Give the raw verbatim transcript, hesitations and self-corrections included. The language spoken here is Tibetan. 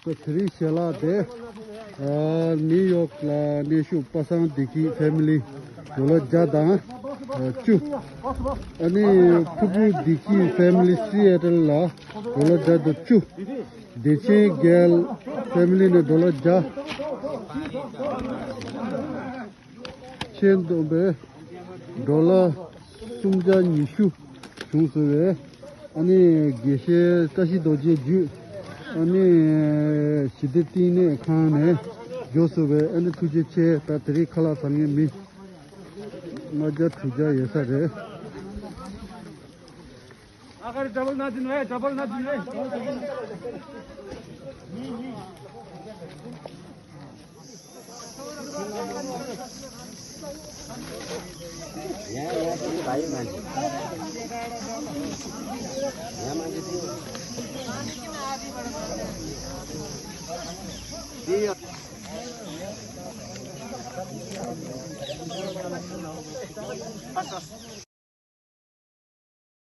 དེ་རིང་ཞལ་ལག་དེ་ཨ་ནིའུ་ཡོག་ལ་གནས་བཞུགས་པ་སངས་བདེ་སྐྱིད་ཕེ་མི་ལི་ཌོ་ལར་བརྒྱ་དང་ཨ་བཅུ། ཨ་ནི་ཕུར་བུ་བདེ་སྐྱིད་ཕེ་མི་ལི་སི་ཨེ་ཊལ་ལ་ཌོ་ལར་བརྒྱ་དང་བཅུ། བདེ་ཆེན་རྒྱལ་ཕེ་མི་ལི་ནས་ཌོ་ལར་བརྒྱ། ཆེན་བསྡོམས་པས་ཌོ་ལར་སུམ་བརྒྱ་ཉི་ཤུ་བྱུང་སོང་བས། ཨ་ནི་དགེ་བཤེས་བཀྲ་ཤིས་རྡོ་རྗེ་བརྒྱུད། ཨ་ནི་ཞི་བདེ་བསྟི་གནས་ཁང་ནས་འབྱོར་སོང་བས། ཨ་ནི་ཐུགས་རྗེ་ཆེ། ད་དེ་རིང་ཁ་ལག་ཟ་མཁན་མི་ལྔ་བརྒྱ་དྲུག་བརྒྱ་ཡོད་ས་རེད།